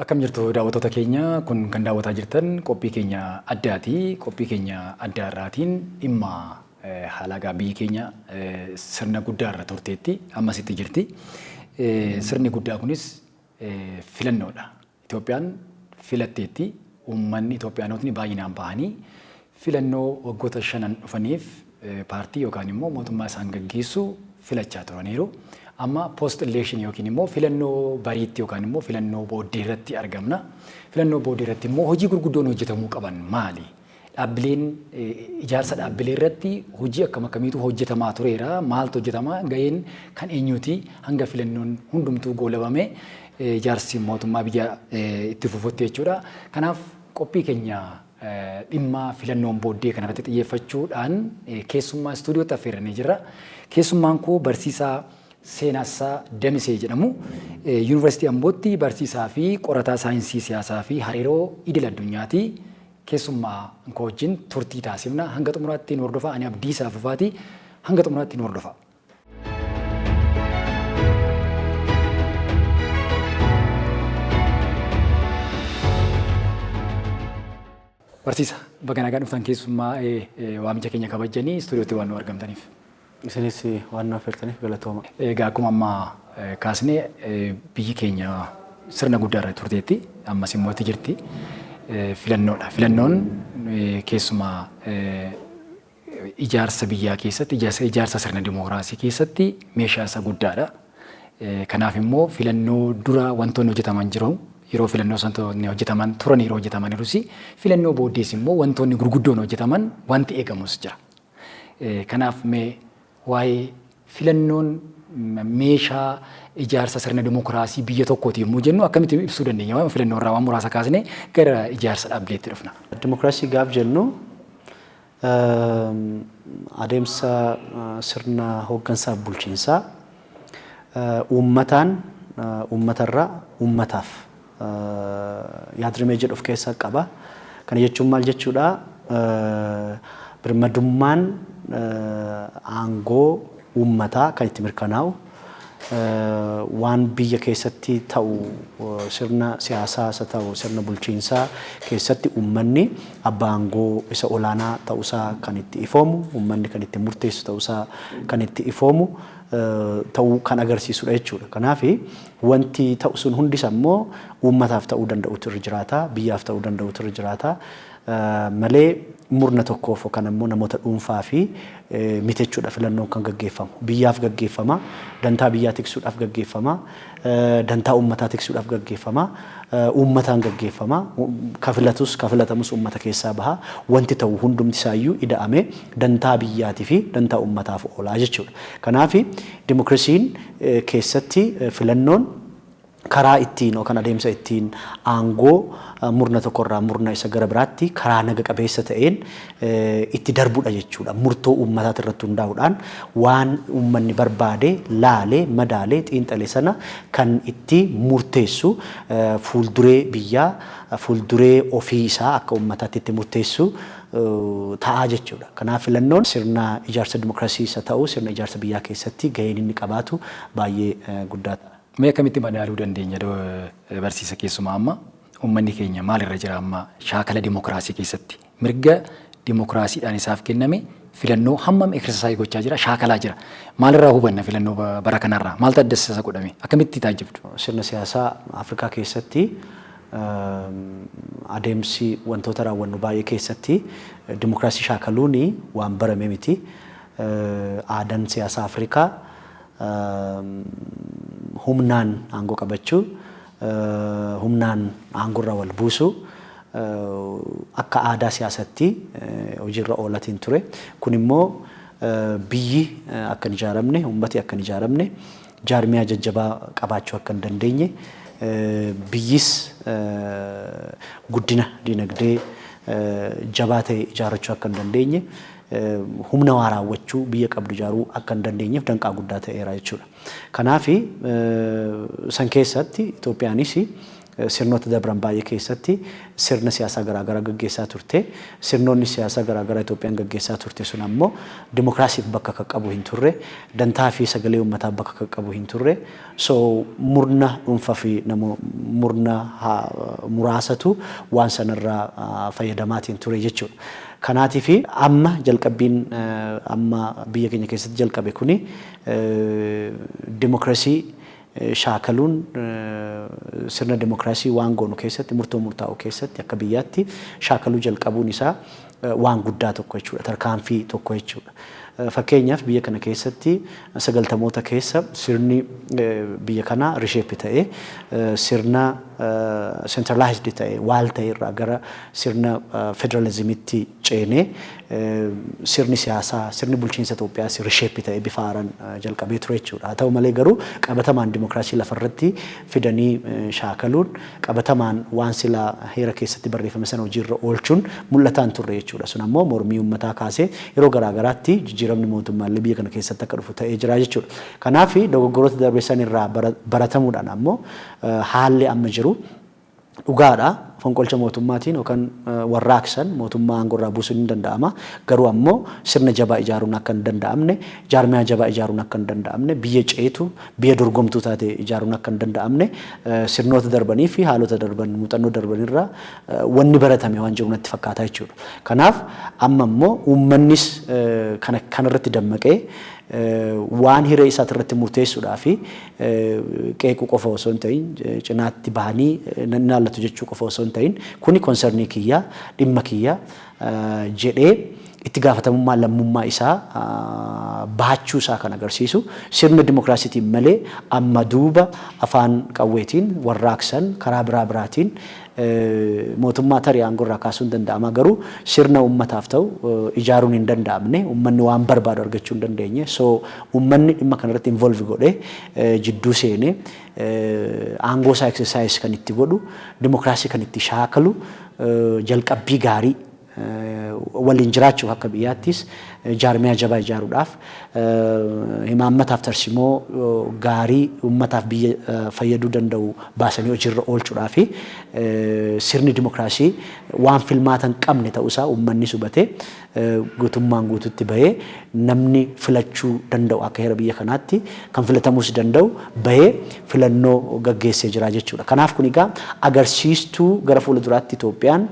Akkam jirtu daawwattoota keenya? Kun kan daawwataa jirtan qophii keenya addaati. Qophii keenya addaa irraatiin dhimma haala biyyi keenya sirna guddaa irra turteetti, ammas itti jirti. Sirni guddaa kunis filannoodha. Itoophiyaan filatteetti. Uummanni Itoophiyaanotni baay'inaan bahanii filannoo waggoota shanan dhufaniif paartii yookaan immoo mootummaa isaan gaggeessu filachaa turaniiru. Amma post election yookiin immoo filannoo bariitti yookaan immoo filannoo booddee irratti argamna. Filannoo booddee irratti immoo hojii gurguddoon hojjetamuu qaban maali? Dhaabbileen ijaarsa dhaabbilee irratti hojii akkam akkamiitu hojjetamaa tureera? Maaltu hojjetama? Gaheen kan eenyuti? Hanga filannoon hundumtuu goolabame ijaarsi mootummaa biyya itti fufutti jechuudha. Kanaaf qophii keenya dhimma filannoon booddee kanarratti xiyyeeffachuudhaan keessummaa istuudiyootti affeerranii jirra. Keessummaan koo barsiisaa Seenassaa Damisee jedhamu. Yuunivarsiitii Ambootti barsiisaa fi qorataa saayinsii siyaasaa fi hariiroo idil addunyaati. Keessummaa koo wajjin turtii taasifna. Hanga xumuraatti nu hordofaa. Ani Abdiisaa Fufaati. Hanga xumuraatti nu hordofaa. Barsiisa, baga nagaan dhuftan, keessummaa waamicha keenya kabajjanii istuudiyootti waan nu argamtaniif. Isinis waan nu affeertaniif galatooma. Egaa akkuma ammaa kaasnee, biyyi keenya sirna guddaa irra turteetti, ammas immoo itti jirti. Filannoodha. Filannoon keessumaa ijaarsa biyyaa keessatti, ijaarsa sirna dimookiraasii keessatti meeshaa isa guddaadha. Kanaaf immoo filannoo dura wantoonni hojjetaman jiru. Yeroo filannoo wantoonni hojjetaman turan, yeroo hojjetamaniirus, filannoo booddees immoo wantoonni gurguddoon hojjetaman wanti eegamus jira. Kanaaf mee waa'ee filannoon meeshaa ijaarsa sirna dimookiraasii biyya tokkooti yommuu jennu akkamitti ibsuu dandeenya? Waa'ee filannoo irraa waan muraasa kaasnee gara ijaarsa dhaabbileetti dhufna. Dimookiraasii gaaf jennu adeemsa sirna hooggansaaf bulchiinsaa uummataan, uummatarraa, uummataaf yaadrimee jedhu of keessaa qaba. Kana jechuun maal jechuudha? Birmadummaan aangoo uummataa kan itti mirkanaa'u, waan biyya keessatti ta'u, sirna siyaasaa isa ta'u sirna bulchiinsaa keessatti uummanni abbaa aangoo isa olaanaa ta'uusaa kan itti ifoomu, uummanni kan itti murteessu ta'uusaa kan itti ifoomu ta'uu kan agarsiisudha jechuudha. Kanaaf wanti ta'u sun hundis ammoo uummataaf ta'uu danda'utu irra jiraata, biyyaaf ta'uu danda'utu irra jiraata malee murna tokkoof yookaan ammoo namoota dhuunfaa fi miti jechuudha filannoon kan gaggeeffamu. Biyyaaf gaggeeffama, dantaa biyyaa tiksuudhaaf gaggeeffama, dantaa uummataa tiksuudhaaf gaggeeffama, uummataan gaggeeffama, ka filatus ka filatamus uummata keessaa baha. Wanti ta'u hundumti isaayyuu ida'amee dantaa biyyaatii fi dantaa uummataaf oolaa jechuudha. Kanaaf dimookiraasiin keessatti filannoon karaa ittiin yookaan adeemsa ittiin aangoo murna tokkorraa murna isa gara biraatti karaa naga qabeessa ta'een itti darbudha jechuudha. Murtoo uummataati irratti hundaa'uudhaan waan uummanni barbaade, laalee, madaalee, xiinxale sana kan itti murteessu, fuulduree biyyaa, fuulduree ofii isaa akka uummataatti itti murteessu ta'aa jechuudha. Kanaaf filannoon sirna ijaarsa dimookiraasii isa ta'u sirna ijaarsa biyyaa keessatti gaheen inni qabaatu baay'ee guddaa ta'a. Mee akkamitti madaaluu dandeenya, barsiisa, keessumaa amma uummanni keenya maalirra jira amma shaakala dimookiraasii keessatti? Mirga dimookiraasiidhaan isaaf kenname filannoo hammam exercise gochaa jira, shaakalaa jira? Maalirraa hubanna filannoo bara kanarraa? Maaltu adda isa godhame? Akkamitti taajjabdu? Sirna siyaasaa Afrikaa keessatti adeemsi wantoota raawwannu baay'ee keessatti dimookiraasii shaakaluun waan barame miti. Aadaan siyaasaa Afrikaa humnaan aangoo qabachuu, humnaan aangoorraa wal buusuu akka aadaa siyaasatti hojiirra oolatiin ture. Kun immoo biyyi akka hin ijaaramne, uummati akka hin ijaaramne, jaarmiyaa jajjabaa qabaachuu akka hin dandeenye, biyyis guddina dinagdee jabaa ta'e ijaarrachuu akka hin dandeenye, humna waa raawwachuu biyya qabdu ijaaruu akka hin dandeenyeef danqaa guddaa ta'eera jechuudha. Kanaaf san keessatti Itoophiyaanis Sirnoota dabran baay'ee keessatti sirna siyaasaa garaagaraa gaggeessaa turte. Sirnoonni siyaasaa garaagaraa Itoophiyaan gaggeessaa turte sun ammoo dimokiraasiif bakka kan qabu hin turre, dantaa fi sagalee uummataa bakka kan qabu hin turre. So murna dhuunfaa fi nama murna muraasatu waan sanarraa fayyadamaatiin ture jechuudha. Kanaatii fi amma jalqabbiin amma biyya keenya keessatti jalqabe kuni dimokiraasii shaakaluun, sirna dimokiraasii waan goonu keessatti, murtoo murtaa'u keessatti akka biyyaatti shaakaluu jalqabuun isaa waan guddaa tokko jechuudha. Tarkaanfii tokko jechuudha. Fakkeenyaaf, biyya kana keessatti 90moota keessa sirni biyya kanaa reshape ta'ee, sirna centralized ta'e waal ta'e irraa gara sirna federalizimitti ceenee, sirni siyaasaa, sirni bulchiinsa Itoophiyaas reshape ta'ee bifa haaraan jalqabee ture jechuudha. Haa ta'u malee garuu qabatamaan dimokiraasii lafarratti fidanii shaakaluun, qabatamaan waan silaa heera keessatti barreeffame sana hojiirra oolchuun mul'ataan turre jechuudha. Sun ammoo mormii uummataa kaasee yeroo garaagaraatti jijjiiramni mootummaallee biyya kana keessatti akka dhufu ta'ee jira jechuudha. Kanaaf dogoggoroota darbe san irraa baratamuudhaan ammoo haalli amma jiru dhugaadha. Fonqolcha mootummaatiin yookaan warraaqsan mootummaa aangoo irraa buusuun ni danda'ama. Garuu ammoo sirna jabaa ijaaruun akka hin danda'amne, jaarmiyaa jabaa ijaaruun akka hin danda'amne, biyya ceetu, biyya dorgomtuu taate ijaaruun akka hin danda'amne sirnoota darbanii fi haalota darban, muuxannoo darbanirraa wanni baratame waan jiru natti fakkaata jechuudha. Kanaaf amma immoo uummannis kanarratti dammaqee waan hiree isaati irratti murteessuudhaa fi qeequu qofa osoo hin ta'in, cinaatti bahanii nan ilaallatu jechuu qofa osoo hin ta'in, kuni concernii kiyyaa, dhimma kiyyaa jedhee itti gaafatamummaa lammummaa isaa bahachuu isaa kan agarsiisu, sirna dimokiraasiitiin malee amma duuba afaan qawweetiin, warraaqsan, karaa biraa biraatiin mootummaa tarii aangoo irraa kaasuun danda'ama, garuu sirna uummataaf ta'u ijaaruun hin danda'amne, uummanni waan barbaadu argachuu hin dandeenye. So uummanni dhimma kanarratti involve godhee, jidduu seenee, aangoo isaa exercise kan itti godhu, dimokiraasii kan itti shaakalu, jalqabbii gaarii waliin jiraachuuf, akka biyyaattis jaarmiyaa jabaa ijaaruudhaaf, imaammataaf tarsimoo gaarii uummataaf biyya fayyaduu danda'u baasanii hojiirra oolchuudhaa fi sirni dimokiraasii waan filmaata hin qabne ta'uusaa uummanni hubatee, guutummaan guututti bahee, namni filachuu danda'u, akka heera biyya kanaatti kan filatamuus danda'u bahee filannoo gaggeessee jira jechuudha. Kanaaf kun egaa agarsiistuu gara fuula duraatti Itoophiyaan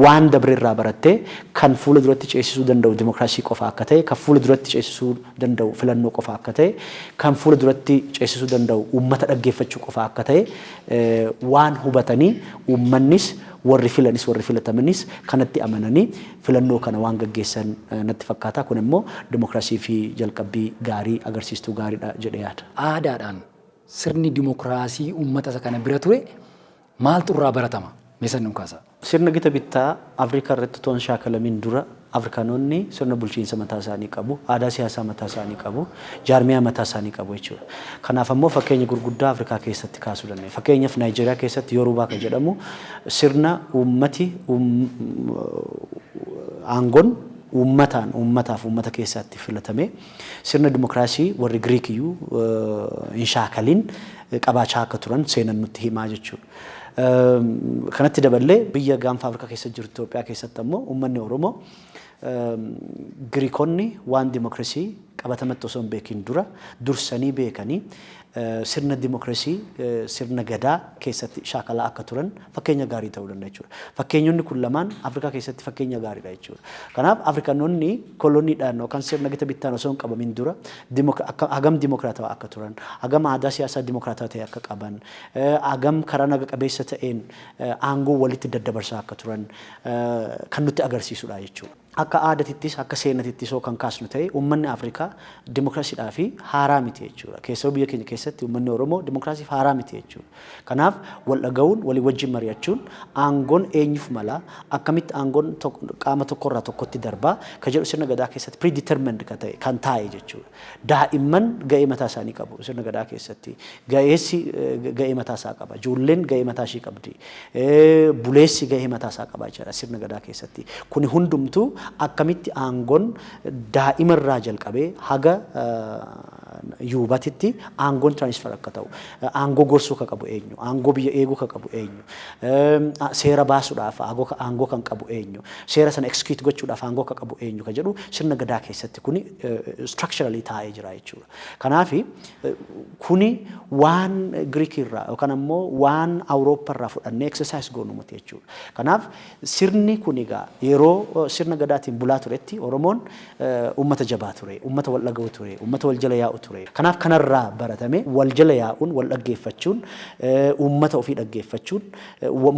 waan dabre irraa barattee kan fuula duratti ceesisuu danda'u dimokiraasii qofa akka ta'e, kan fuula duratti ceesisuu danda'u filannoo qofa akka ta'e, kan fuula duratti ceesisuu danda'u uummata dhaggeeffachuu qofa akka ta'e waan hubatanii, uummannis, warri filanis, warri filatamanis kanatti amananii filannoo kana waan gaggeessan natti fakkaata. Kun immoo dimokiraasii fi jalqabbii gaarii, agarsiistuu gaariidha jedhee yaada. Aadaadhaan sirni dimokiraasii uummata isa kana bira ture maaltu irraa baratama? Meeshaan nu kaasa. Sirna gita bittaa Afrikaa irratti otoo hin shaakalamiin dura Afrikaanonni sirna bulchiinsa mataa isaanii qabu, aadaa siyaasaa mataa isaanii qabu, jaarmiyaa mataa isaanii qabu jechuudha. Kanaaf ammoo fakkeenya gurguddaa Afrikaa keessatti kaasuu dandeenya. Fakkeenyaaf, Naayijeeriyaa keessatti Yoorubaa kan jedhamu sirna uummati aangoon uummataan, uummataaf, uummata keessatti filatame, sirna dimokiraasii warri Giriik iyyuu hin shaakalin qabaachaa akka turan seenan nutti himaa jechuudha. Kanatti daballee biyya gaanfa Afrikaa keessa jirtu Itoophiyaa keessatti ammoo uummanni Oromoo Giriikonni waan dimokiraasii qabatamatti osoo hin beekin dura dursanii beekanii sirna dimokiraasii sirna gadaa keessatti shaakalaa akka turan fakkeenya gaarii ta'uu danda'a jechuudha. Fakkeenyonni kun lamaan Afrikaa keessatti fakkeenya gaariidha jechuudha. Kanaaf Afrikaanonni koloniidhaan yookaan sirna gita bittaan osoo hin qabamin dura hagam dimokiraatawaa akka turan, hagam aadaa siyaasaa dimokiraatawaa ta'e akka qaban, hagam karaa naga qabeessa ta'een aangoo walitti daddabarsaa akka turan kan nutti agarsiisudha jechuudha. Akka aadatittis akka seenatittis yoo kan kaasnu ta'e, uummanni Afrikaa dimokiraasiidhaa fi haaraa miti jechuudha. Keessoo biyya keenya keessatti uummanni Oromoo dimokiraasiif haaraa miti jechuudha. Kanaaf wal dhaga'uun, walii wajjin mari'achuun, aangoon eenyuuf mala, akkamitti aangoon qaama tokkorraa tokkotti darbaa kan jedhu sirna gadaa keessatti predetermined kan ta'e kan taa'e jechuudha. Daa'imman ga'ee mataa isaanii qabu sirna gadaa keessatti. Ga'eessi ga'ee mataa isaa qaba. Ijoolleen ga'ee mataa ishii qabdi. Buleessi ga'ee mataa isaa qaba jechuudha sirna gadaa keessatti. Kuni hundumtuu akkamitti aangoon daa'imarraa jalqabee haga Yuubatitti aangoon transfer akka ta'u, aangoo gorsuu kan qabu eenyu, aangoo biyya eeguu kan qabu eenyu, seera baasuudhaaf aangoo kan qabu eenyu, seera sana execute gochuudhaaf aangoo kan qabu eenyu kan jedhu sirna Gadaa keessatti kuni structurally taa'ee jira jechuudha. Kanaaf kuni waan Giriik irraa yookaan ammoo waan Awurooppaa irraa fudhannee exercise goonu miti jechuudha. Kanaaf sirni kun egaa yeroo sirna Gadaatiin bulaa turetti Oromoon uummata jabaa ture, uummata wal dhaga'u ture, uummata wal jala yaa'u ture. Kanaaf kanarraa baratame wal jala yaa'uun, wal dhaggeeffachuun, uummata ofii dhaggeeffachuun,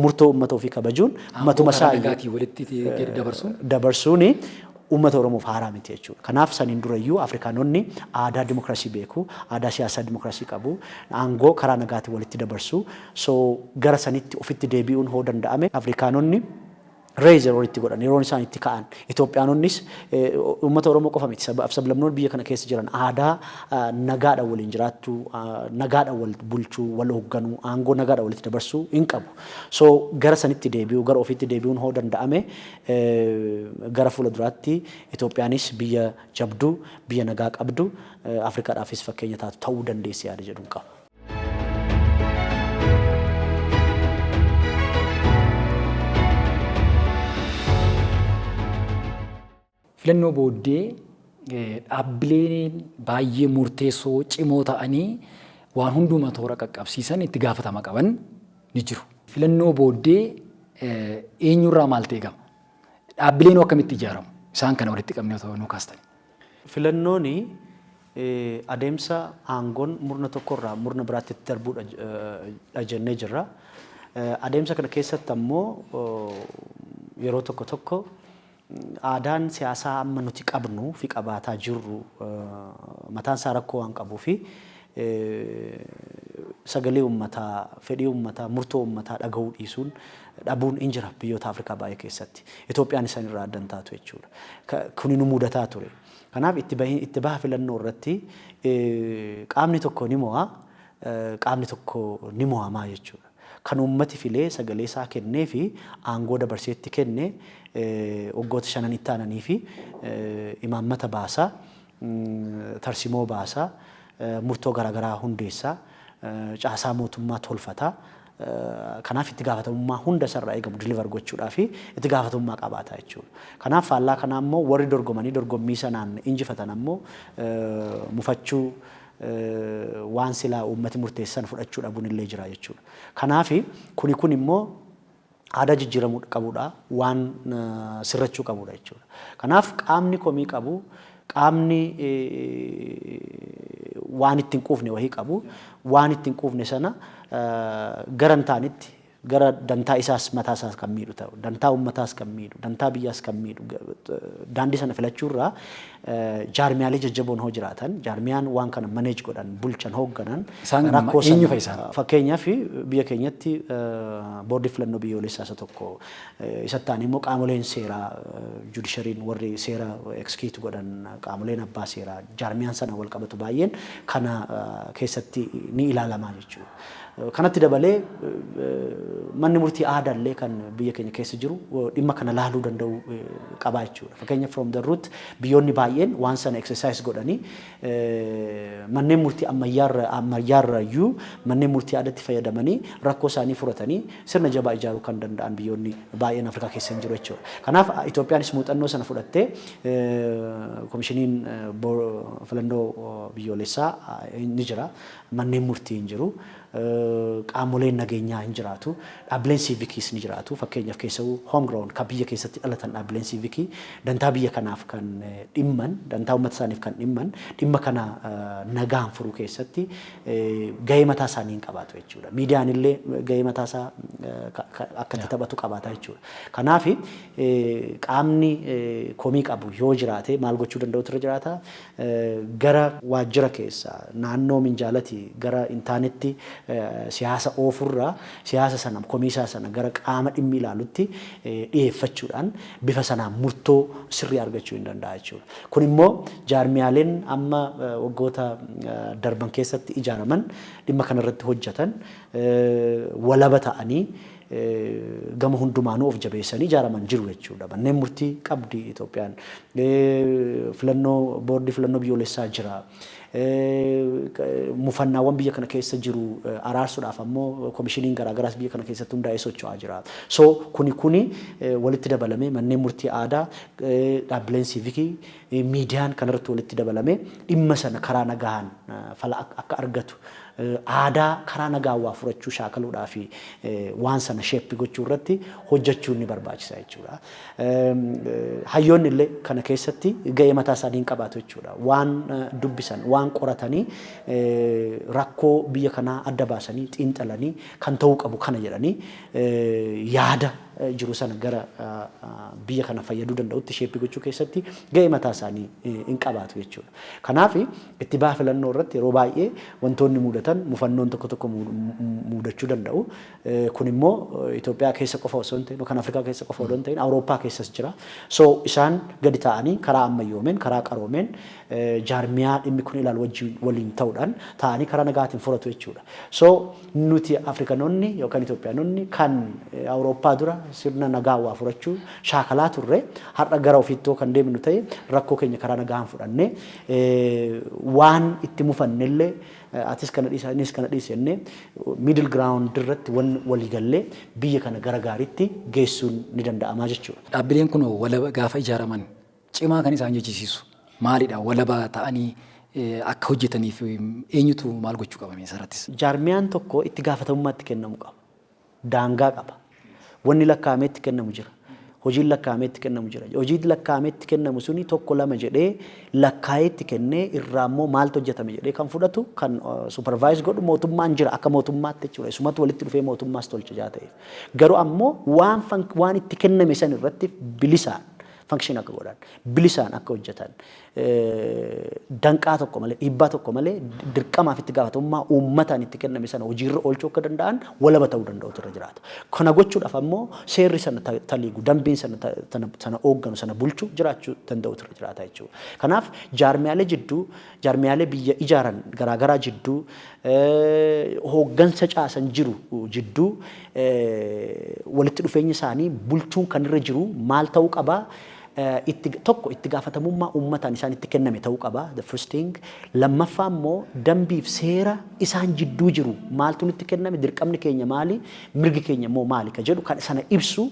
murtoo uummata ofii kabajuun, matuma isaa walitti dabarsuun dabarsuuni uummata Oromoof haaraa miti jechuudha. Kanaaf saniin durayyuu Afrikaanonni aadaa dimokiraasii beeku, aadaa siyaasaa dimokiraasii qabu, aangoo karaa nagaatiin walitti dabarsu. So gara sanitti ofitti deebi'uun hoo danda'ame, Afrikaanonni raise yeroo itti godhan, yeroon isaan itti ka'an, Itoophiyaanonnis, uummata Oromoo qofa miti, sablamnoonni biyya kana keessa jiran aadaa nagaadhaan waliin jiraachuu, nagaadhaan wal bulchuu, wal hoogganuu, aangoo nagaadhaan walitti dabarsuu hin qabu. So gara sanitti deebi'uu, gara ofiitti deebi'uun hoo danda'ame, gara fuula duraatti Itoophiyaanis biyya jabduu, biyya nagaa qabdu, Afrikaadhaafis fakkeenya taatu ta'uu dandeessi yaada jedhuun qaba. Filannoo booddee dhaabbileen baay'ee murteessoo cimoo ta'anii waan hunduma toora qaqqabsiisan itti gaafatama qaban ni jiru. Filannoo booddee eenyurraa maaltu eegama? Dhaabbileen akkamitti ijaaramu? Isaan kana walitti qabnee otoo nuu kaastani. Filannoon adeemsa aangoon murna tokkorraa murna biraatti itti darbuudha jennee jirra. Adeemsa kana keessatti ammoo yeroo tokko tokko aadaan siyaasaa amma nuti qabnu fi qabaataa jirru mataan isaa rakkoo waan qabuu fi sagalee uummataa, fedhii uummataa, murtoo uummataa dhagahuu dhiisuun, dhabuun hin jira biyyoota Afrikaa baay'ee keessatti. Itoophiyaan isaan irraa addan taatu jechuudha. Kuni nu mudataa ture. Kanaaf itti baha filannoo irratti qaamni tokko ni mo'a, qaamni tokko ni mo'amaa jechuudha. Kan uummati filee sagalee isaa kennee fi aangoo dabarseetti kenne waggoota 5n itti aananii fi imaammata baasaa, tarsimoo baasaa, murtoo garaagaraa hundeessaa, caasaa mootummaa tolfataa. Kanaaf itti gaafatamummaa hunda isarraa eegamu deliver gochuudhaa fi itti gaafatamummaa qabaata jechuudha. Kanaaf faallaa kanaa immoo warri dorgomanii dorgommii sanaan injifatan ammoo mufachuu, waan silaa uummati murteessan fudhachuu dhabuun illee jira jechuudha. Kanaaf kuni kun immoo aadaa jijjiiramuu qabudha, waan sirrachuu qabudha jechuudha. Kanaaf qaamni komii qabu, qaamni waan ittiin quufne wahii qabu, waan ittiin quufne sana gara hin taanetti, gara dantaa isaas mataa isaas kan miidhu ta'u, dantaa uummataas kan miidhu, dantaa biyyaas kan miidhu daandii sana filachuurraa jaarmiyaalee jajjaboon hoo jiraatan, jaarmiyaan waan kana manage godhan, bulchan, hoogganan Isaan rakkoo eenyu fa'i isaan? Fakkeenyaaf biyya keenyatti boordii filannoo biyyoolessaa isa tokko, isatti aanee immoo qaamoleen seeraa, judiciaryn, warri seera execute godhan, qaamoleen abbaa seeraa, jaarmiyaan sana wal qabatu baay'een kana keessatti ni ilaalamaa jechuudha. Kanatti dabalee manni murtii aadaallee kan biyya keenya keessa jiru dhimma kana laaluu danda'u qabaa jechuudha. Fakkeenya from the root biyyoonni baay'een waan sana exercise godhanii manneen murtii ammayyaarra iyyuu manneen murtii aadaatti fayyadamanii rakkoo isaanii furatanii sirna jabaa ijaaruu kan danda'an biyyoonni baay'een Afrikaa keessa hin jiru jechuudha. Kanaaf Itoophiyaanis muuxannoo sana fudhattee komishiniin filannoo biyyoolessaa ni jira. Manneen murtii hin jiru. Qaamoleen nageenyaa hin jiraatu. Dhaabbileen siivikiis ni jiraatu. Fakkeenyaaf keessawuu homegrown kan biyya keessatti dhalatan dhaabbileen siivikii dantaa biyya kanaaf kan dhimman, dantaa uummata isaaniif kan dhimman, dhimma kana nagaan furuu keessatti gahee mataa isaanii hin qabaatu jechuudha. Miidiyaan illee gahee mataa isaa akka itti taphatu qabaata jechuudha. Kanaaf qaamni komii qabu yoo jiraate maal gochuu danda'utu irra jiraata? Gara waajjira keessa naannoo minjaalati gara intaanetti siyaasa oofurraa siyaasa sana, komii isaa sana gara qaama dhimmi ilaalutti dhiyeeffachuudhaan bifa sanaan murtoo sirrii argachuu hin danda'a jechuudha. Kun immoo jaarmiyaaleen amma waggoota darban keessatti ijaaraman dhimma kanarratti hojjetan walaba ta'anii gama hundumaanuu of jabeessanii ijaaraman jiru jechuudha. Manneen murtii qabdi Itoophiyaan. Filannoo, boordii filannoo biyyoolessaa jira. Mufannaawwan biyya kana keessa jiru araarsuudhaaf ammoo komishiniin garaagaraas biyya kana keessatti hundaa'ee socho'aa jira. So kuni walitti dabalamee, manneen murtii aadaa, dhaabbileen siivikii, miidiyaan kanarratti walitti dabalamee dhimma sana karaa nagaan fala akka argatu, aadaa karaa nagaan waa furachuu shaakaluudhaa fi waan sana shape gochuu irratti hojjechuun ni barbaachisa jechuudha. Hayyoonni illee kana keessatti ga'ee mataa isaanii hin qabaatu jechuudha. Waan dubbisan, waan qoratanii, rakkoo biyya kanaa adda baasanii xiinxalanii, kan ta'uu qabu kana jedhanii, yaada jiru sana gara biyya kana fayyaduu danda'utti shape gochuu keessatti ga'ee mataa isaanii hin qabaatu jechuudha. Kanaaf itti baha filannoo irratti yeroo baay'ee wantoonni mudatan, mufannoon tokko tokko mudachuu danda'u. Kun immoo Itoophiyaa keessa qofa osoo hin ta'in, yookaan Afrikaa keessa qofa osoo hin ta'in, Awurooppaa keessas jira. So isaan gadi ta'anii karaa ammayyoomeen, karaa qaroomeen, jaarmiyaa dhimmi kun ilaalu wajjin waliin ta'uudhaan ta'anii karaa nagaatiin furatu jechuudha. So nuti Afrikanoonni yookaan Itoophiyaanonni kan Awurooppaa dura sirna nagaa waa furachuu shaakalaa turre, har'a gara ofiittoo kan deemnu ta'e, rakkoo keenya karaa nagaan fudhannee, waan itti mufannellee atis kana dhiisa, innis kana dhiisa jennee, middle ground irratti walii gallee biyya kana gara gaariitti geessuun ni danda'ama jechuudha. Dhaabbileen kun walaba gaafa ijaaraman cimaa kan isaan jechisiisu maalidha? Walaba ta'anii akka hojjetaniif eenyutu maal gochuu qaba isarrattis? Jaarmiyaan tokko itti gaafatamummaa itti kennamu qaba. Daangaa qaba. Wanni lakkaa'amee itti kennamu jira. Hojiin lakkaa'amee itti kennamu jira. Hojiin lakkaa'amee itti kennamu suni tokko lama jedhee lakkaa'ee itti kennee, irraa immoo maaltu hojjetame jedhee kan fudhatu, kan supervise godhu mootummaan jira akka mootummaatti jechuudha. Isumatu walitti dhufee mootummaas tolcha jaa ta'eef. Garuu ammoo waan itti kenname san irratti bilisaan function akka godhan, bilisaan akka hojjetan, danqaa tokko malee, dhiibbaa tokko malee, dirqamaaf itti gaafatamummaa uummataan itti kenname sana hojiirra oolchuu akka danda'an walaba ta'uu danda'utu irra jiraata. Kana gochuudhaaf ammoo seerri sana taliigu, dambiin sana hoogganu, sana bulchu jiraachuu danda'utu irra jiraata jechuudha. Kanaaf jaarmiyaalee jidduu, jaarmiyaalee biyya ijaaran garaagaraa jidduu, hooggansa caasan jiru jidduu walitti dhufeenya isaanii bulchuun kan irra jiru maal ta'uu qabaa? Itti tokko itti gaafatamummaa uummataan isaan itti kenname ta'uu qaba, the first thing. Lammaffaa immoo dambiif seera isaan jidduu jiru, maaltu nutti kenname, dirqamni keenya maali, mirgi keenya immoo maali ka jedhu kan sana ibsu,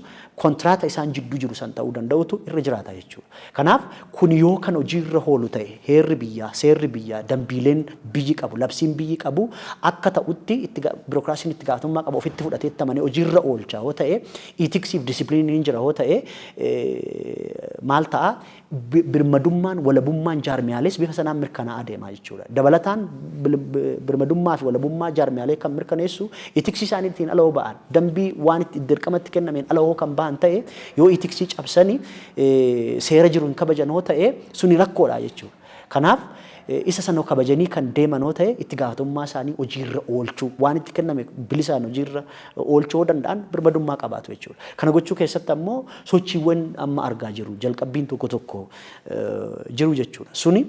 kontraata isaan jidduu jiru san ta'uu danda'utu irra jiraata jechuudha. Kanaaf kun yoo kan hojiirra oolu ta'e, heerri biyyaa, seerri biyyaa, dambiileen biyyi qabu, labsiin biyyi qabu akka ta'utti itti birookiraasiin itti gaafatamummaa qabu ofitti fudhatee itti amanee hojiirra oolcha yoo ta'e, ethics iif discipline iin jira yoo ta'e, maal ta'a? Birmadummaan, walabummaan jaarmiyaalees bifa sanaan mirkanaa'aa deemaa jechuudha. Dabalataan birmadummaa fi walabummaa jaarmiyaalee kan mirkaneessu ethics isaanii ittiin ala ba'an, dambii waan itti dirqamatti kennameen ala kan ba'an ta'e, yoo ethics cabsanii seera jiru hin kabajan yoo ta'e, suni rakkoodha jechuudha. Kanaaf isa sana kabajanii kan deeman yoo ta'e, itti gaafatamummaa isaanii hojiirra oolchuu, waan itti kenname bilisaan hojiirra oolchuu yoo danda'an, birmadummaa qabaatu jechuudha. Kana gochuu keessatti ammoo sochiiwwan amma argaa jiru, jalqabbiin tokko tokko jiru jechuudha. Suni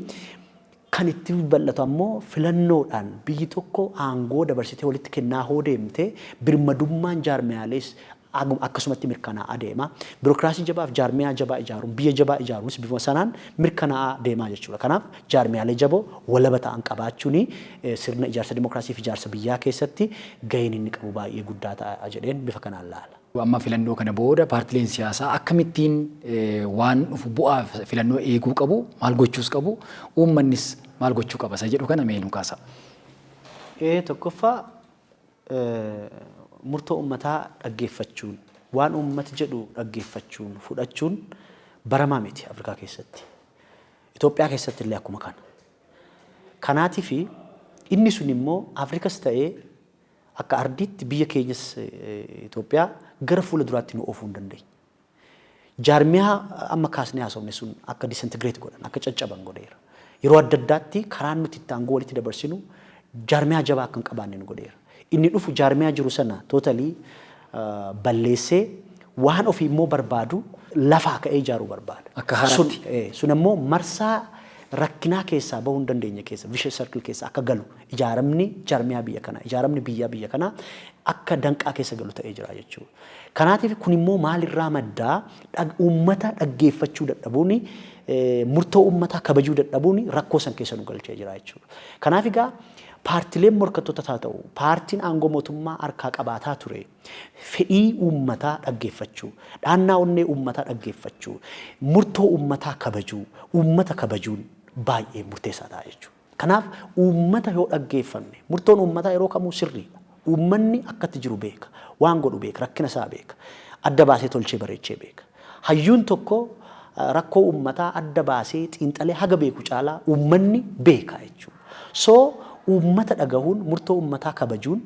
kan itti bal'atu ammoo filannoodhaan biyyi tokko aangoo dabarsitee walitti kennaa hoo deemte, birmadummaan jaarmiyaalees akkasumatti mirkanaa'aa deema. Birookiraasii jabaaf jaarmiyaa jabaa ijaaruun, biyya jabaa ijaaruunis bifa sanaan mirkanaa'aa deemaa jechuudha. Kanaaf jaarmiyaalee jaboo walaba ta'an qabaachuun sirna ijaarsa dimokiraasii fi ijaarsa biyyaa keessatti gaheen inni qabu baay'ee guddaa ta'a jedheen bifa kanaan laala. Amma filannoo kana booda paartileen siyaasaa akkamittiin waan dhufu bu'aa filannoo eeguu qabu, maal gochuus qabu, uummannis maal gochuu qaba isa jedhu kana mee nu kaasa. Tokkoffaa, murtoo uummataa dhaggeeffachuun, waan uummati jedhu dhaggeeffachuun, fudhachuun baramaa miti Afrikaa keessatti. Itoophiyaa keessatti illee akkuma kana. Kanaatiif inni sun immoo Afrikas ta'ee akka ardiitti biyya keenyas Itoophiyaa gara fuula duraatti nu oofuu hin dandeenye. Jaarmiyaa amma kaasnee haasofne sun akka disintegrate godhan, akka caccaban godheera. Yeroo adda addaatti karaan nuti itti aangoo walitti dabarsinu jaarmiyaa jabaa akka hin qabaanne nu godheera. Inni dhufu jaarmiyaa jiru sana totally balleessee, waan ofii immoo barbaadu lafaa ka'ee ijaaruu barbaada. Akka haaraatti. Sun ammoo marsaa rakkinaa keessaa bahuu hin dandeenye keessa, vicious circle keessa akka galu, ijaaramni jaarmiyaa biyya kanaa, ijaaramni biyyaa biyya kanaa akka danqaa keessa galu ta'ee jira jechuudha. Kanaatiif kun immoo maalirraa maddaa? Uummata dhaggeeffachuu dadhabuun Murtoo uummataa kabajuu dadhabuun rakkoo san keessa nu galchee jira jechuudha. Kanaaf egaa paartileen morkattoota haa ta'u, paartiin aangoo mootummaa harkaa qabaataa ture fedhii uummataa dhaggeeffachuu, dhaannaa onnee uummataa dhaggeeffachuu, murtoo uummataa kabajuu, uummata kabajuun baay'ee murteessaa ta'a jechuudha. Kanaaf uummata yoo dhaggeeffanne, murtoon uummataa yeroo kamuu sirriidha. Uummanni akkatti jiru beeka, waan godhu beeka, rakkina isaa beeka, adda baasee tolchee bareechee beeka. Hayyuun tokko rakkoo uummataa adda baasee xiinxalee haga beeku caalaa uummanni beeka jechuudha. So uummata dhagahuun, murtoo uummataa kabajuun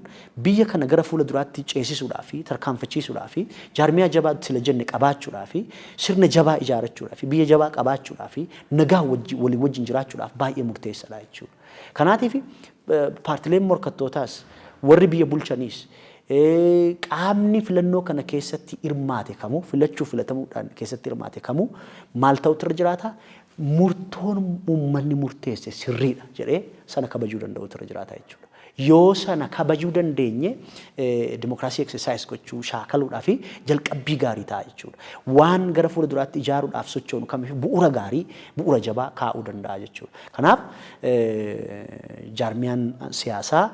biyya kana gara fuula duraatti ceesisuudhaa fi tarkaanfachiisuudhaa fi jaarmiyaa jabaa sila jenne qabaachuudhaa fi sirna jabaa ijaarrachuudhaa fi biyya jabaa qabaachuudhaa fi nagaa walii wajjin jiraachuudhaaf baay'ee murteessaadha jechuudha. Kanaatiif paartileen morkattootaas, warri biyya bulchaniis, qaamni filannoo kana keessatti hirmaate kamuu, filachuu filatamuudhaan keessatti hirmaate kamuu maal ta'utu irra jiraata? Murtoon uummanni murteesse sirriidha jedhee sana kabajuu danda'utu irra jiraata jechuudha. Yoo sana kabajuu dandeenye, dimokiraasii exercise gochuu shaakaluudhaa fi jalqabbii gaarii ta'a jechuudha. Waan gara fuula duraatti ijaaruudhaaf sochoonu kamiif bu'uura gaarii, bu'uura jabaa kaa'uu danda'a jechuudha. Kanaaf jaarmiyaan siyaasaa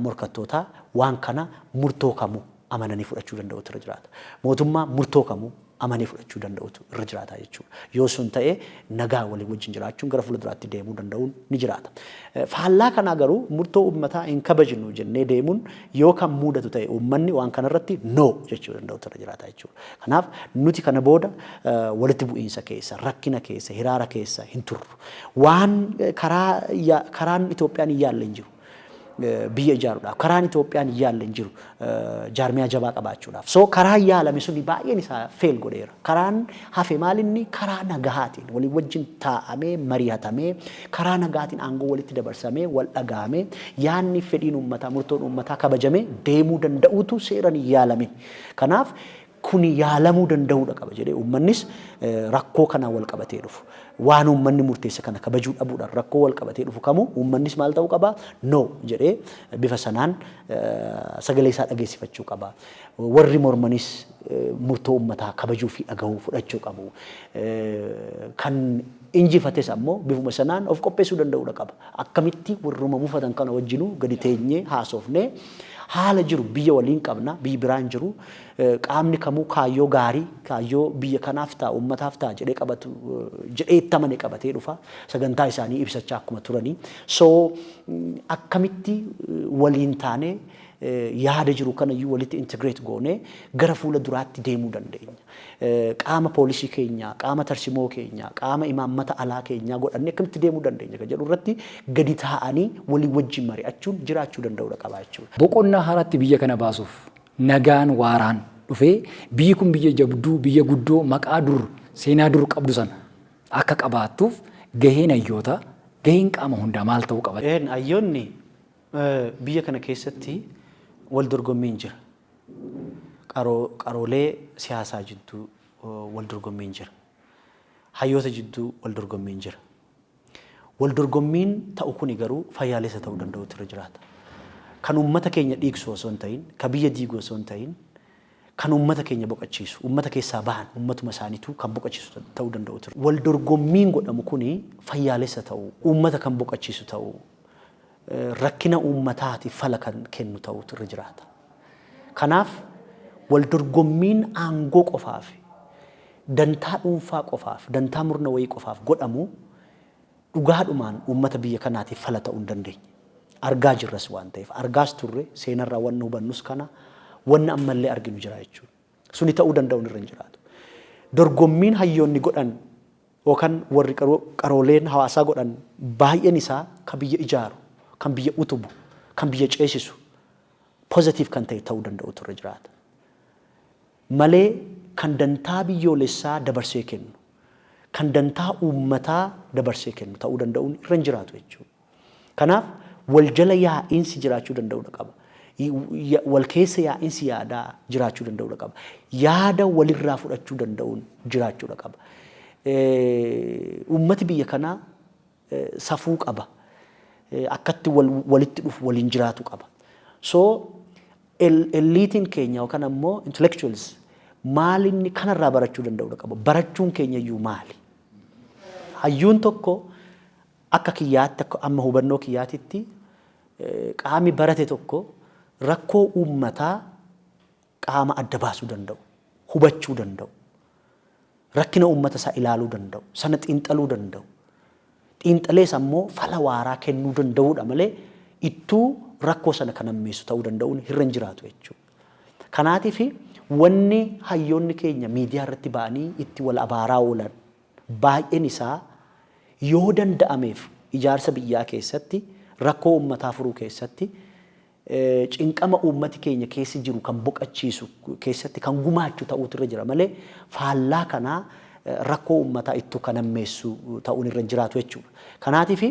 morkattootaa waan kana murtoo kamuu amananii fudhachuu danda'utu irra jiraata. Mootummaa murtoo kamuu amanee fudhachuu danda'utu irra jiraata jechuudha. Yoo sun ta'e, nagaa walii wajjin jiraachuun, gara fuula duraatti deemuu danda'uun ni jiraata. Faallaa kanaa garuu murtoo uummataa hin kabajnu jennee deemuun yoo kan mudatu ta'e, uummanni waan kanarratti no jechuu danda'utu irra jiraata jechuudha. Kanaaf nuti kana booda walitti bu'iinsa keessa, rakkina keessa, hiraara keessa hin turru. Waan karaa karaan Itoophiyaan hin yaalle hin jiru. Biyya ijaaruudhaaf karaan Itoophiyaan hin yaalle hin jiru, jaarmiyaa jabaa qabaachuudhaaf. So karaan yaalame suni baay'een isaa fail godheera. Karaan hafe maalinni karaa nagahaatiin walii wajjin taa'amee, mari'atamee, karaa nagahaatiin aangoo walitti dabarsamee, wal dhagahamee, yaanni fedhiin uummataa, murtoon uummataa kabajamee deemuu danda'utu seeraan hin yaalamin. Kanaaf kuni yaalamuu danda'uudha qaba jedhee, uummannis rakkoo kanaan wal qabatee dhufu, waan uummanni murteesse kana kabajuu dhabuudhaan rakkoo wal qabatee dhufu kamuu uummannis maal ta'uu qaba? No jedhee bifa sanaan sagalee isaa dhageessifachuu qaba. Warri mormanis murtoo uummataa kabajuu fi dhagahuu fudhachuu qabu. Kan injifates ammoo bifuma sanaan of qopheessuu danda'uudha qaba. Akkamitti warruma mufatan kana wajjinuu gadi teenyee haasofnee, haala jiru biyya waliin qabna, biyyi biraan jiru, qaamni kamuu kaayyoo gaarii, kaayyoo biyya kanaaf ta'a, uummataaf ta'a jedhee qabatu, jedhee itti amane qabatee dhufa, sagantaa isaanii ibsachaa akkuma turanii. So akkamitti waliin taanee yaada jiru kanayyuu walitti integrate goonee gara fuula duraatti deemuu dandeenya? Qaama poolisii keenyaa, qaama tarsimoo keenyaa, qaama imaammata alaa keenyaa godhannee akkamitti deemuu dandeenya kan jedhu irratti gadi taa'anii walii wajjin mari'achuun jiraachuu danda'uudha qaba jechuudha. Boqonnaa haaraatti biyya kana baasuuf, nagaan waaraan dhufee biyyi kun biyya jabduu, biyya guddoo, maqaa dur, seenaa dur qabdu sana akka qabaattuuf gaheen hayyootaa, gaheen qaama hundaa maal ta'uu qaba? Hayyoonni biyya kana keessatti wal dorgommiin jira. Qaroolee siyaasaa jidduu wal dorgommiin jira. Hayyoota jidduu wal dorgommiin jira. Wal dorgommiin ta'u kuni garuu fayyaalessa ta'uu danda'utu irra jiraata. Kan uummata keenya dhiigsu osoo hin ta'in, kan biyya diigu osoo hin ta'in, kan uummata keenya boqochiisu, uummata keessaa bahan, uummatuma isaaniitu kan boqochiisu ta'uu danda'u ture. Wal dorgommiin godhamu kuni fayyaalessa ta'uu, uummata kan boqochiisu ta'uu, rakkina uummataatiif fala kan kennu ta'uutu irra jiraata. Kanaaf wal dorgommiin aangoo qofaaf, dantaa dhuunfaa qofaaf, dantaa murna wayii qofaaf godhamu dhugaadhumaan uummata biyya kanaatiif fala ta'uu hin dandeenye. Argaa jirras waan ta'eef, argaas turre, seenarraa wanni hubannus kana, wanni ammallee arginu jira jechuudha. Suni ta'uu danda'uun irra hin jiraatu. Dorgommiin hayyoonni godhan yookaan warri qarooleen hawaasaa godhan baay'een isaa kan biyya ijaaru, kan biyya utubu, kan biyya ceesisu, positive kan ta'e ta'uu danda'utu irra jiraata. Malee kan dantaa biyyoolessaa dabarsee kennu, kan dantaa uummataa dabarsee kennu ta'uu danda'uun irra hin jiraatu jechuudha. Kanaaf wal jala yaa'iinsi jiraachuu danda'uudha qaba. Wal keessa yaa'iinsi yaadaa jiraachuu danda'uudha qaba. Yaada walirraa fudhachuu danda'uun jiraachuudha qaba. Uummati biyya kanaa safuu qaba. Akkatti walitti dhufu, waliin jiraatu qaba. So elite-iin keenya yookaan ammoo intellectuals maal inni kanarraa barachuu danda'uudha qaba? Barachuun keenya iyyuu maali? Hayyuun tokko akka kiyyaatti, akka amma hubannoo kiyyaatitti, qaamni barate tokko rakkoo uummataa qaama adda baasuu danda'u, hubachuu danda'u, rakkina uummata isaa ilaaluu danda'u, sana xiinxaluu danda'u. Xiinxalees ammoo fala waaraa kennuu danda'uudha malee ittuu rakkoo sana kan hammeessu ta'uu danda'uun irra hin jiraatu jechuudha. Kanaatiif wanni hayyoonni keenya miidiyaa irratti ba'anii itti wal abaaraa oolan baay'een isaa yoo danda'ameef ijaarsa biyyaa keessatti, rakkoo uummataa furuu keessatti, cinqama uummati keenya keessa jiru kan boqachiisu keessatti kan gumaachu ta'uutu irra jira malee faallaa kanaa rakkoo uummataa ittuu kan hammeessu ta'uun irra hin jiraatu jechuudha. Kanaatiif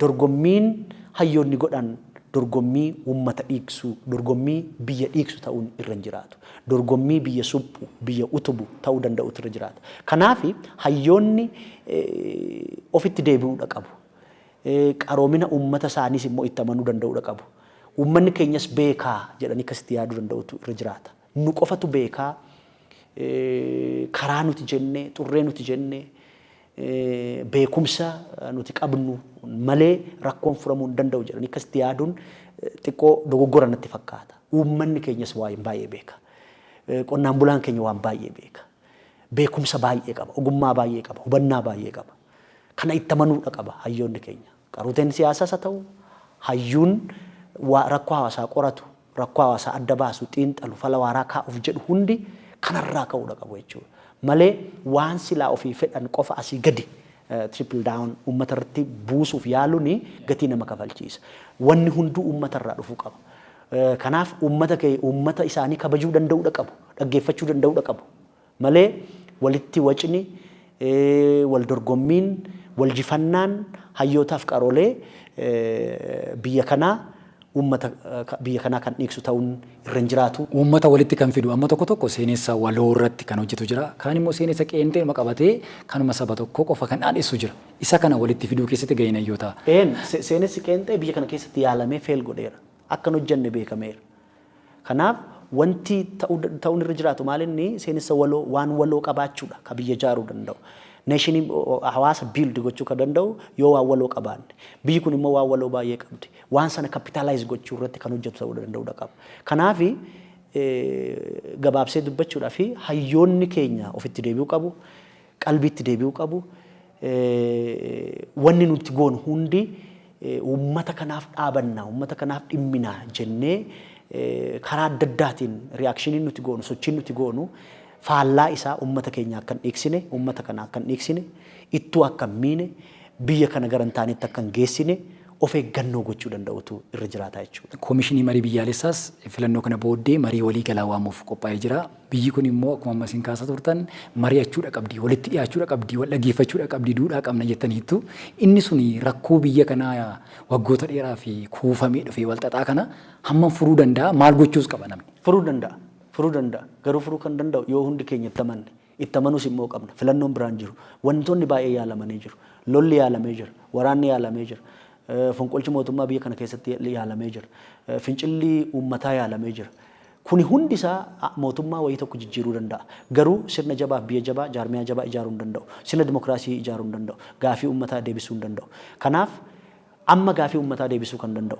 dorgommiin hayyoonni godhan dorgommii uummata dhiigsu, dorgommii biyya dhiigsu ta'uun irra hin jiraatu. Dorgommii biyya suphu, biyya utubu ta'uu danda'utu irra jiraata. Kanaaf hayyoonni ofitti deebi'uudha qabu. Qaroomina uummata isaaniis immoo itti amanuu danda'uudha qabu. Uummanni keenyas beekaa jedhanii akkasitti yaaduu danda'utu irra jiraata. Nu qofatu beekaa, karaa nuti jenne, xurree nuti jenne, beekumsa nuti qabnu malee rakkoon furamuu hin danda'u jedhanii akkasitti yaaduun xiqqoo dogoggora natti fakkaata. Uummanni keenyas waan baay'ee beeka. Qonnaan bulaan keenya waan baay'ee beeka. Beekumsa baay'ee qaba, ogummaa baay'ee qaba, hubannaa baay'ee qaba. Kana itti amanuudha qaba hayyoonni keenya. Qaruuteen siyaasaas haa ta'u, hayyuun rakkoo hawaasaa qoratu, rakkoo hawaasaa adda baasu, xiinxalu, fala waaraa kaa'uuf jedhu hundi kanarraa ka'uudha qabu jechuudha. Malee waan silaa ofii fedhan qofa asii gadi trickle down uummata irratti buusuuf yaaluun gatii nama kafalchiisa. Wanni hunduu uummata irraa dhufuu qaba. Kanaaf uummata kee, uummata isaanii kabajuu danda'uudha qabu, dhaggeeffachuu danda'uudha qabu. Malee walitti wacni, wal dorgommiin, wal jifannaan hayyootaaf qaroolee biyya kanaa uummata biyya kanaa kan dhiigsu ta'uun irra hin jiraatu. Uummata walitti kan fidu amma tokko tokko seenessa waloo irratti kan hojjetu jira. Kaan immoo seenessa qeenxeema qabatee kanuma saba tokko qofa kan dhaadhessu jira. Isa kana walitti fiduu keessatti gaheen hayyootaa. Een, seenessi qeenxee biyya kana keessatti yaalamee fail godheera. Akka hin hojjenne beekameera. Kanaaf wanti ta'uun irra jiraatu maal inni seenessa waloo, waan waloo qabaachuudha ka biyya ijaaruu danda'u. Nation hawaasa build gochuu kan danda'u yoo waan waloo qabaanne. Biyyi kun immoo waan waloo baay'ee qabdi. Waan sana capitalize gochuu irratti kan hojjetu ta'uu danda'uudha qaba. Kanaaf gabaabsee dubbachuudhaaf hayyoonni keenya ofitti deebi'uu qabu, qalbiitti deebi'uu qabu. Wanni nuti goonu hundi uummata kanaaf dhaabanna, uummata kanaaf dhimmina jennee karaa adda addaatiin reactioniin nuti goonu, sochiin nuti goonu faallaa isaa uummata keenya akka hin dhiigsine, uummata kana akka hin dhiigsine, ittuu akka hin miine, biyya kana gara hin taanetti akka hin geessine of eeggannoo gochuu danda'utu irra jiraata jechuudha. Koomishinii marii biyyaalessaas filannoo kana booddee marii walii galaa waamuuf qophaa'ee jira. Biyyi kun immoo akkuma amma isin kaasaa turtan mari'achuudha qabdi, walitti dhiyaachuudha qabdi, wal dhaggeeffachuudha qabdi, duudhaa qabna jettaniittu. Inni suni rakkoo biyya kanaa waggoota dheeraa fi kuufamee dhufee wal xaxaa kana hammam furuu danda'a? Maal gochuus qaba namni? Furuu danda'a. Furuu danda'a. Garuu furuu kan danda'u yoo hundi keenya itti amanne. Itti amanuus immoo qabna. Filannoon biraan jiru. Wantoonni baay'ee yaalamanii jiru. Lolli yaalamee jira. Waraanni yaalamee jira. Fonqolchi mootummaa biyya kana keessatti yaalamee jira. Fincilli uummataa yaalamee jira. Kuni hundi isaa mootummaa wayii tokko jijjiiruu danda'a. Garuu sirna jabaaf biyya jabaa, jaarmiyaa jabaa ijaaruu hin danda'u. Sirna dimokiraasii ijaaruu hin danda'u. Gaafii uummataa deebisuu hin danda'u. Kanaaf amma gaafii uummataa deebisuu kan danda'u,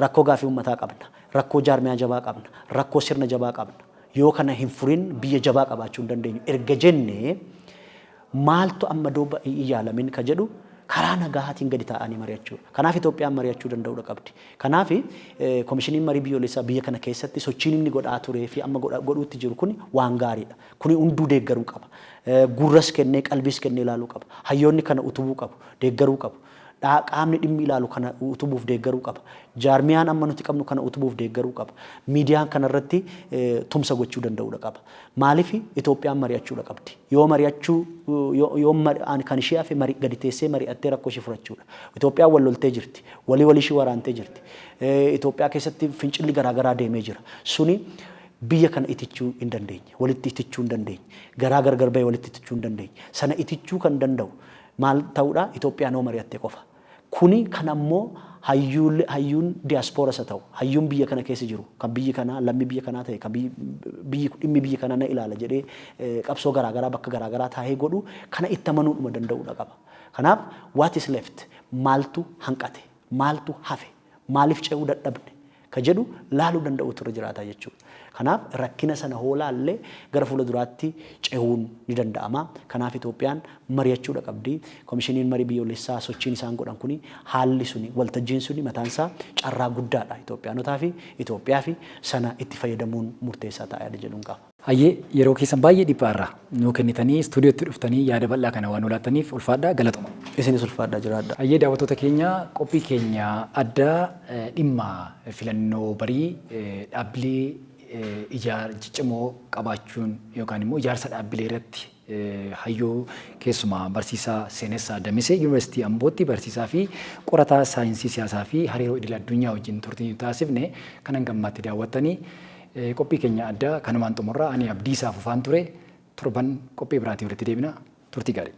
rakkoo gaafii uummataa qabna. Rakkoo jaarmiyaa jabaa qabna. Rakkoo sirna jabaa qabna. Yoo kana hin furin biyya jabaa qabaachuu hin dandeenyu. Erga jennee maaltu amma duuba hin yaalamin ka jedhu karaa nagahaatiin gadi taa'anii mari'achuudha. Kanaaf Itoophiyaan mari'achuu danda'uudha qabdi. Kanaaf koomishiniin marii biyyoolessaa biyya kana keessatti sochiin inni godhaa turee fi amma godhuutti jiru kun waan gaariidha. Kuni hunduu deeggaruu qaba. Gurras kennee qalbiis kennee ilaaluu qaba. Hayyoonni kana utubuu qabu, deeggaruu qabu. Qaamni dhimmi ilaalu kana utubuuf deeggaruu qaba. Jaarmiyaan amma nuti qabnu kana utubuuf deeggaruu qaba. Miidiyaan kanarratti tumsa gochuu danda'uudha qaba. Maaliif Itoophiyaan mari'achuudha qabdi. Yoo mari'achuu yoo kan ishee hafe gadi teessee mari'attee rakkoo ishee furachuudha. Itoophiyaan wal loltee jirti. Walii walii ishee waraantee jirti. Itoophiyaa keessatti fincilli garaagaraa deemee jira. Suni biyya kana itichuu hin dandeenye. Walitti itichuu hin dandeenye. Garaa gargar bahee walitti itichuu hin dandeenye. Sana itichuu kan danda'u maal ta'uudha? Itoophiyaan yoo mari'atte qofa. Kuni kan ammoo hayyuun diyaaspooras haa ta'u, hayyuun biyya kana keessa jiru, kan biyyi kanaa lammii biyya kanaa ta'e, kan biyyi dhimmi biyya kanaa na ilaala jedhee qabsoo garaagaraa bakka garaagaraa taa'ee godhu kana itti amanuudhuma danda'uudha qaba. Kanaaf what is left? Maaltu hanqate? Maaltu hafe? Maaliif ce'uu dadhabne? Ka jedhu laaluu danda'utu irra jiraata jechuudha. Kanaaf rakkina sana hoo laallee gara fuula duraatti ce'uun ni danda'ama. Kanaaf Itoophiyaan mari'achuudha qabdi. Komishiniin marii biyyoolessaa sochiin isaan godhan kuni, haalli suni, waltajjiin suni mataan isaa carraa guddaadha Itoophiyaanotaa fi Itoophiyaa fi sana itti fayyadamuun murteessaa ta'a yaada jedhuun qaba. Hayyee, yeroo keessan baay'ee dhiphaarraa nuu kennitanii istuudiyootti dhuftanii yaada bal'aa kana waan laattaniif ulfaadhaa, galatoma. Isinis ulfaadhaa, jiraadha. Hayyee, daawwattoota keenya, qophii keenya addaa dhimma filannoo barii dhaabbilee ijaar ciccimoo qabaachuun yookaan immoo ijaarsa dhaabbilee irratti hayyuu keessumaa barsiisaa Seenessaa Damisee, Yuunivarsiitii Ambootti barsiisaa fi qorataa saayinsii siyaasaa fi hariiroo idil addunyaa wajjin turtii taasifne kanan gammaatti daawwattanii qophii keenya addaa kanumaan xumurraa. Ani Abdiisaa Fufaan ture. Torban qophii biraatii walitti deebina. Turtii gaarii.